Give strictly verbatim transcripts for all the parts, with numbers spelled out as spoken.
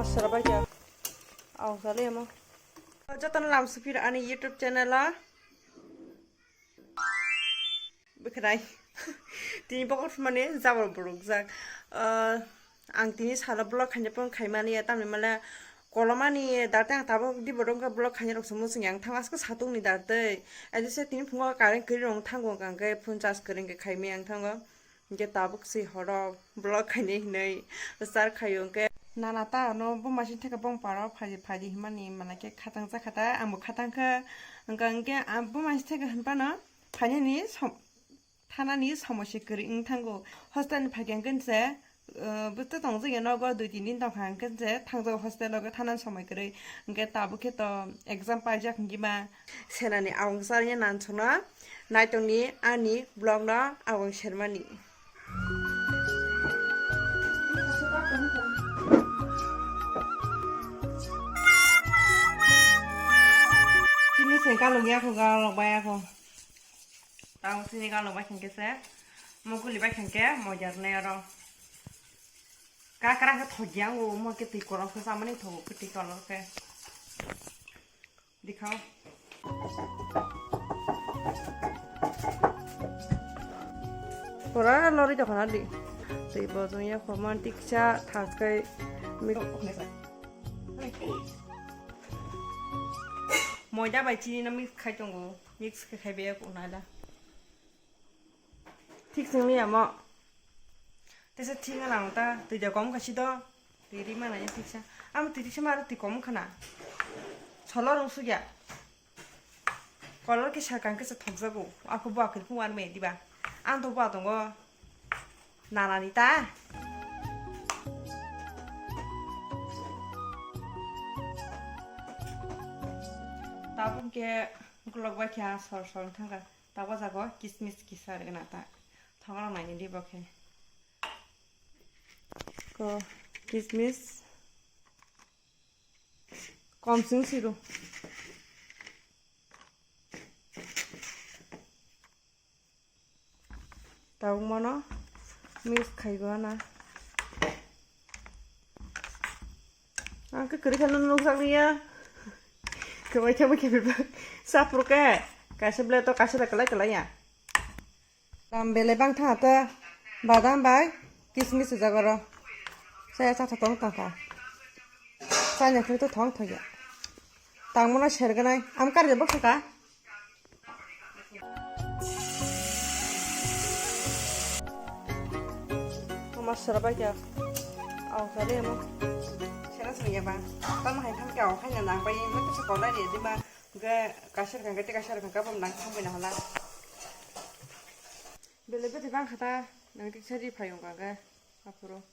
Sarabai kya? Aw, sale mo. Jotono lam supir ani YouTube channel o. Bwkhwnai. Tini bokol phumani jabra borok jak. Ah, ang tini salo vlog khaina pon khaimani ya, tamni male kolomani darte ang tabuk di borok vlog khaina rok se muchung yang thang asko satung ni darte. Aji se tini phungo current kwrwi rong thango, ang khe phone charge kwrwi khe khaimai ang thango. Hingke tabuk si horo vlog khainai hinui start khaio, hingke nana ta ano buma sing theke bong paro phaidi phaidi hinmani mana khe khatang cha khata, angbo khatang kha. Hingke, hingke ang buma sing theke hinphano phainani som-, thanani somosya kwrwi wng thango. Hostel ni phaikhe hingke se, eh, bwtwi tongjak ya nogo dui tin din tongkha, hingke se thangjago hostel o, thanani somoi kwrwi. Hingke tabuk khe to exam paijak hingke ma. Senani awang charwngya nansukno naitongni ani vlogno awang sermani. Chini se kalok yakho, kalok bai yakho. Tamo chini kalok bai khangke se mokuli bai khangke mojar ne oro. Kakra khe thokya ngo mo ke twi kolok khe samani thogo ke twi kolok khe. Dikhao. Pura lori tongkha na di. Tei bo chwng ya khorokma tiksa thaskai mi-, moida bai chini no mix khai tongo. Mix khai khai be ko nala. Thik singni amo. Tesa thik wngna ang ta, twi da kom kha si do. Twi ri mana ya thik sa. Amo twi thik sa maro twi kom khana. Solo rung sugya. Kolor kisa kang kisa thokjago. Ako bo akhir phung wan me diba. Ang to bo tongo. Nana ni ta. Tabuk ke ukulok bai kha sor sor thangka. Tabuk jago kismis kisa rwgna ta. Thongla naini di bo khe. Ko kismis. Kom sing siru. Tabuk mono mix khaigo na. Ang khe kwrwi kheno nukjak liya. Kwbai khe bo khe bebak. Sapro khe. Kaisa ble to kaisa da kwlai kwlai ya. Tam belai bang tha ta. Badam bai kismis sujak oro. Saya cha tha tong tang kha. Chanya khe to thong thok ya. Tang mono serganai. Am kar je bok saka. Mama sera bai kya? Aw, sari amo. Sera sini ya, Bang. Tamo hai tham kya, aw, hai na nang bai, mo tu sekolah ni, di ma, ga kasar kan, gati kasar kan, kabam nang tham bai na hala. Bele bete bang khata, nang tik sari phayung ka ga, apuro.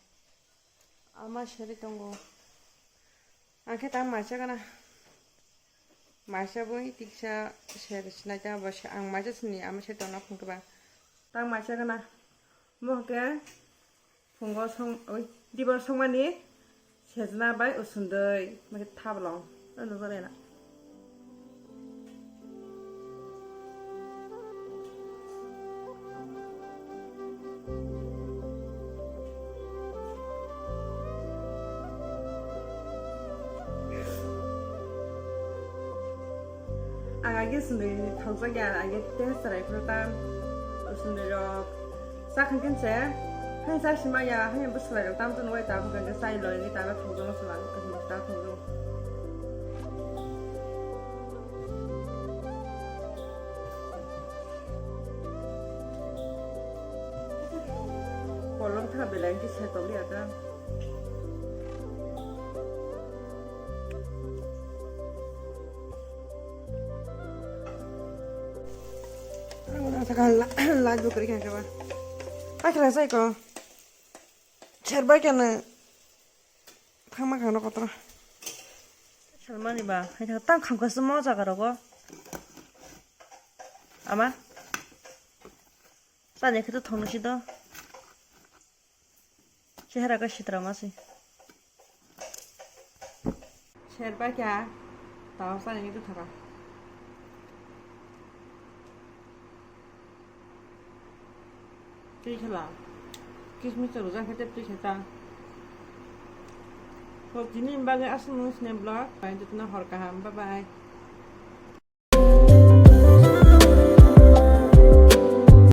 Ama sari tongo. Ang khe tang maisa gana. Maisa bo tiksa ser sinai ta bo se ang maisa sini ama se tongna phung khe ba. Tang maisa gana. Mo hwnkhe phungo song, oi, dibor songmani sejna bai usundui, mo khe thablong. Ano jare na. Ang agi sundui thokjak ya, agi tei chwrai phano ta sundui rok. Chakha khe se, hai cha sima ya, hai bo swlai rok tam tun wai ta, bo khe chai loi ni ta, thokjak swlai ta thokjak. Kolom tha belai khe se tong ya ta. Ang oro saka la-, light bo kwrwi kha khe ba. Paithla sai ko. Serbai khe nang. Thangma kha no kotor. Salmani ba, hai tang kham kha se mo jaga rogo. Ama. Tani khe to thong si do. Chehara ka sitra ma se. Serbai kha, tao sa ni tu thara. Twi khala. Kismis rwjak khe tei twi khe ta. So, tini bagwi aswk nung sini vlog, pai jotno hor kaham, bye bye.